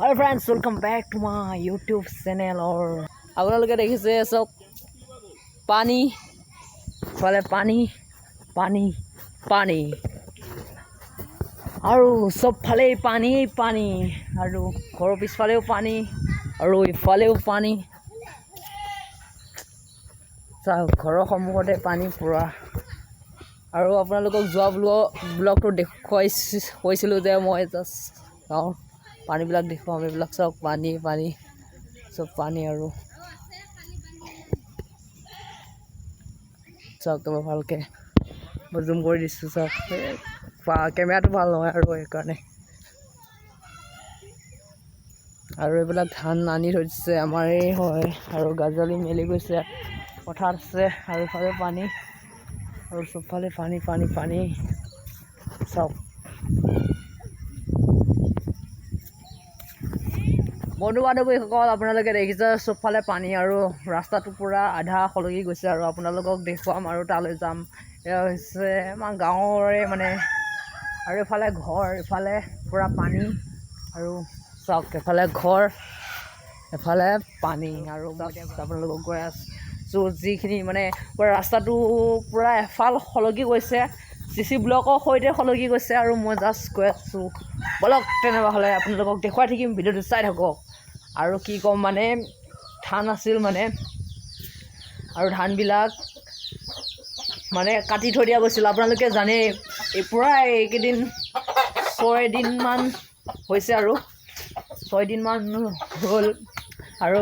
Hi friends, welcome back to my YouTube channel. আপোনালোকে দেখিছে চব পানী, ইফালে পানী পানী পানী আৰু চবফালেই পানী পানী, আৰু ঘৰৰ পিছফালেও পানী আৰু ইফালেও পানী। চাওক, ঘৰৰ সন্মুখতে পানী পূৰা। আৰু আপোনালোকক যোৱা ব্লগটো দেখুৱাই কৈছিলোঁ যে মই জাষ্ট গাঁৱৰ পানীবিলাক দেখুৱাম। এইবিলাক চাওক, পানী পানী চব পানী। আৰু চাওক এবাৰ ভালকৈ মই জুম কৰি দিছোঁ, চাওক। কেমেৰাটো ভাল নহয় আৰু সেইকাৰণে। আৰু এইবিলাক ধান আনি থৈ দিছে, আমাৰেই হয়। আৰু গাজলি মেলি গৈছে, পথাৰ আছে, আৰু ইফালে পানী, আৰু চবফালে পানী পানী পানী। চাওক বন্ধু বান্ধৱীসকল, আপোনালোকে দেখিছে চবফালে পানী আৰু ৰাস্তাটো পূৰা আধা সলকি গৈছে। আৰু আপোনালোকক দেখুৱাম আৰু তালৈ যাম। এয়া হৈছে আমাৰ গাঁৱৰে মানে, আৰু এইফালে ঘৰ, ইফালে পূৰা পানী। আৰু চাওক এফালে ঘৰ, এফালে পানী। আৰু আপোনালোকক গৈ আছোঁ, যিখিনি মানে পূৰা ৰাস্তাটো পূৰা এফাল সলকি গৈছে, চি চি ব্লকৰ সৈতে সলকি গৈছে। আৰু মই জাষ্ট গৈ আছোঁ, বলক তেনেকুৱা হ'লে আপোনালোকক দেখুৱাই থাকিম, ভিডিঅ'টো চাই থাকক। আৰু কি ক'ম, মানে ধান আছিল মানে, আৰু ধানবিলাক মানে কাটি থৈ দিয়া গৈছিল। আপোনালোকে জানেই, এই পূৰা এইকেইদিন 6 দিনমান হৈছে, আৰু 6 দিনমান হ'ল আৰু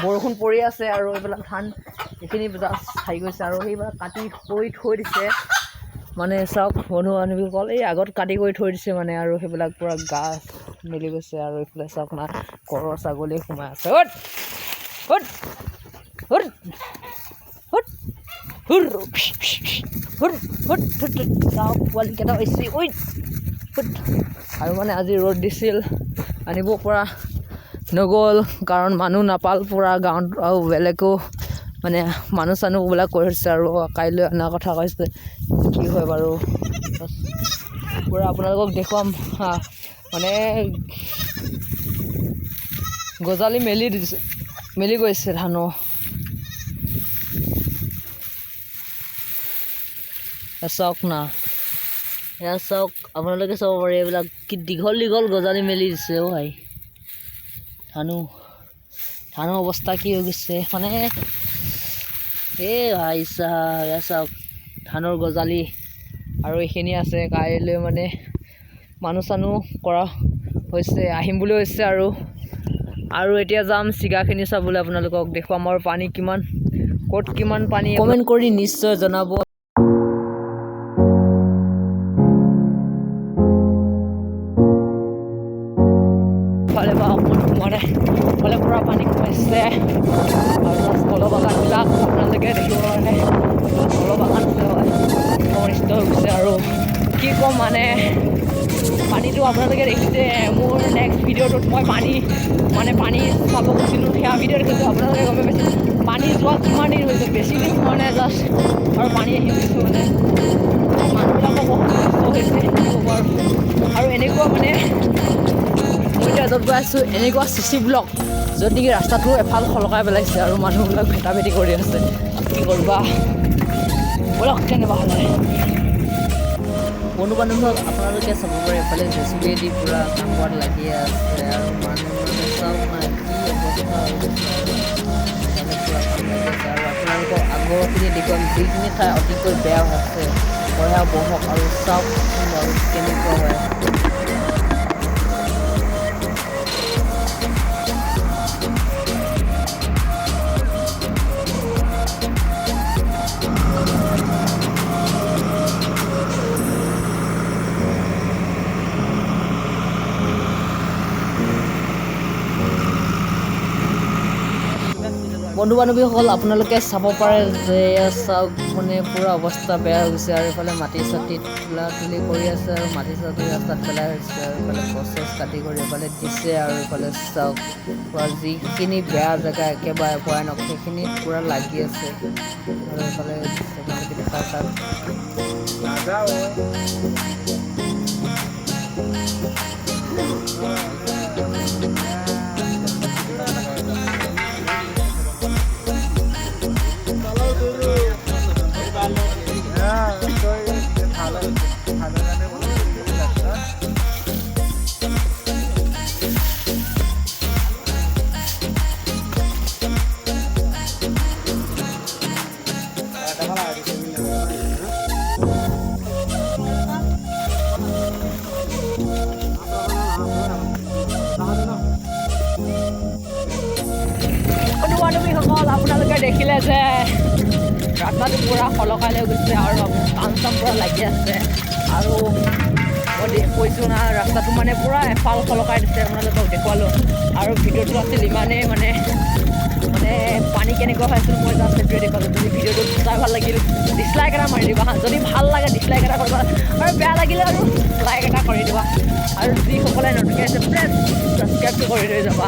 বৰষুণ পৰি আছে। আৰু এইবিলাক ধান এইখিনি জাষ্ট খাই গৈছে আৰু সেইবিলাক কাটি কৰি থৈ দিছে। মানে চাওক বন্ধু বান্ধৱীসকল, এই আগত কাটি কৰি থৈ দিছে মানে, আৰু সেইবিলাক পূৰা গাছ মেলি গৈছে। আৰু এইফালে চাওক না, ঘৰৰ ছাগলী সোমাই আছে। অ'ত অ'ত অ'ত অ'ত হুৰ হুৰ হুৰ। চাওক পোৱালিকেইটা হৈছে ঐ। আৰু মানে আজি ৰ'দ দিছিল, আনিব পৰা নগ'ল, কাৰণ মানুহ নাপাল পূৰা গাঁৱত। আৰু বেলেগো মানে মানুহ চানুহবিলাক কৈ থৈছে আৰু কাইলৈ অনাৰ কথা কৈছে, কি হয় বাৰু। পূৰা আপোনালোকক দেখুৱাম। হা, মানে গজালি মেলি দিছে, মেলি গৈছে ধানৰ। চাওক না, এয়া চাওক, আপোনালোকে চাব পাৰে এইবিলাক কি দীঘল দীঘল গজালি মেলি দিছে। অ' ভাই, ধানৰ অৱস্থা কি হৈ গৈছে মানে। এই ভাই চাহ, এয়া চাওক ধানৰ গজালি। আৰু এইখিনি আছে, কাইলৈ মানে মানুহ চানুহ কৰা হৈছে, আহিম বুলি হৈছে। আৰু এতিয়া যাম চিগাখিনি চাবলৈ, আপোনালোকক দেখুৱাম। আৰু পানী কিমান, ক'ত কিমান পানী, কমেণ্ট কৰি নিশ্চয় জনাব। ফালে পৰা অকণমান সোমোৱা নাই, ফালে পূৰা পানী সোমাইছে। আৰু কলৰ বাগানবিলাক আপোনালোকে দেখিব কাৰণে, কলৰ বাগান আছে হয়, অনিষ্ট হৈ গৈছে। আৰু কি ক'ম, মানে পানীটো আপোনালোকে দেখিছে। মোৰ নেক্সট ভিডিঅ'টোত মই পানী মানে পানী চাব গৈছিলোঁ, সেয়া ভিডিঅ' দেখিছোঁ, আপোনালোকে গমে পাইছে পানী যোৱা কিমান দিন হৈছে। বেছি দিন হোৱা নাই জাষ্ট, আৰু পানী আহি গৈছে। মানে মানুহবিলাকৰ বহুত কষ্ট হৈছে, কি ক'ব। আৰু এনেকুৱা মানে মই এতিয়া য'ত গৈ আছোঁ, এনেকুৱা চি চি ব্লক, য'ত নেকি ৰাস্তাটো এফাল সলকাই পেলাইছে আৰু মানুহবিলাক ভেটা ভেটি কৰি আছে। কি কৰিবা, বলক তেনেকুৱা হ'লে। বন্ধু বান্ধৱীসকল, আপোনালোকে চাব পাৰে এফালে জেচিবিয়েদি পূৰা কাম কৰাত লাগি আছে। আৰু মানুহ চাওক না, কি অৱস্থা হৈ গৈছে। আৰু এফালে পূৰা কাম লাগি আছে। আৰু আপোনালোকক আগৰখিনি দেখুৱাম, যিখিনি ঠাই অতিকৈ বেয়া হৈছে। ভয়াৱহ। আৰু চাওক বাৰু কেনেকুৱা হৈ আছে। বন্ধু বান্ধৱীসকল, আপোনালোকে চাব পাৰে যে এয়া চাওক, মানে পূৰা অৱস্থা বেয়া হৈ গৈছে। আৰু এইফালে মাটি চাটি তোলা তুলি কৰি আছে, আৰু মাটি চাটি ৰাস্তাত পেলাই হৈছে। আৰু এইফালে গছ চছ কাটি কৰি এইফালে দিছে। আৰু এইফালে চাওক, পূৰা যিখিনি বেয়া জেগা, একেবাৰে ভয়ানক, সেইখিনিত পূৰা লাগি আছে। আৰু এইফালে আপোনালোকে দেখা চাওক। নাযাওঁ। বান্ধৱীসকল, আপোনালোকে দেখিলে যে ৰাস্তাটো পূৰা সলকাই লৈ গৈছে আৰু কাম চাম পূৰা লাগি আছে। আৰু মই কৈছোঁ না, ৰাস্তাটো মানে পূৰা এফাল সলকাই দিছে, আপোনালোকক দেখুৱালোঁ। আৰু ভিডিঅ'টো আছিল ইমানেই মানে মানে পানী কেনেকুৱা হৈ আছিল, মই জাষ্ট সেইটোৱে দেখুৱালোঁ। যদি ভিডিঅ'টো চাই ভাল লাগিল, ডিছলাইক এটা মাৰি দিবা হা। যদি ভাল লাগে, ডিছলাইক এটা কৰিবা আৰু বেয়া লাগিলে আৰু লাইক এটা কৰি দিবা। আৰু যিসকলে নতুনকৈ আছে, প্লিজ ছাবস্ক্ৰাইবটো কৰি থৈ যাবা।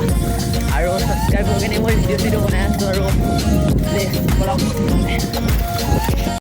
আৰু ছাবস্ক্ৰাইব কৰি কিনে মই ভিডিঅ' চিডিঅ' বনাই আছোঁ। আৰু প্লিজ বলক।